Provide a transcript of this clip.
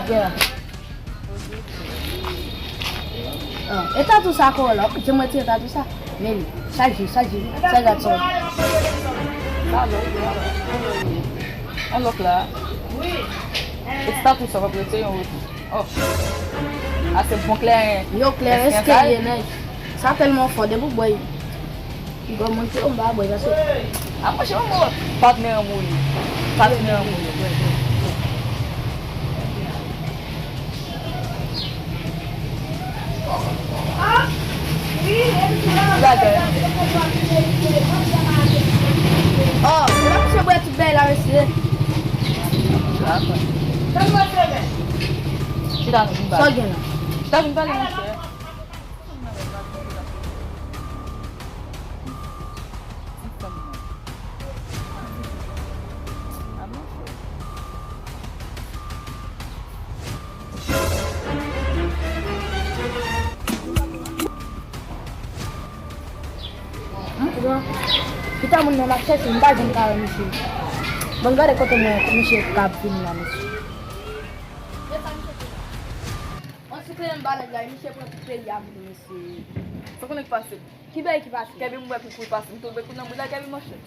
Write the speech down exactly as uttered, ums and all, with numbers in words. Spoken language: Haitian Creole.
Yeah. Ah, e tatou sa kò la, jan mwen tire tatou sa. Men li, chak jou, chak jou, chak gad son. Sa lòk la. An lòk la. E ti tatou sa pa prete yon rete. Oh. A se bon kleren. Yo kleren, èske li ye nèg? Sa tèlman fò, depi w bwè. Piga moun ki yo m pa bwè, paske. A monchè, mwen mwen patnè an mouri. Patnè an mouri. Gade. Oh, e la misye bwè tout bagay la, mesye. Chita nou vin pale. Sa w gen la? Chita vin pale, monchè. Bon, pita moun nan m ap chèche, m pa janm ka wè misye. Bon, gade kote mwen, misye k ap vin la, mesye. Yon sikle m ba nèg la, misye pran tout peyi a pou li, mesye. Sa konnen k pase? Ki bagay ki pase? Kèbi m wè koukou pase, m tonbe kou nan boul la, Kèbi monchè.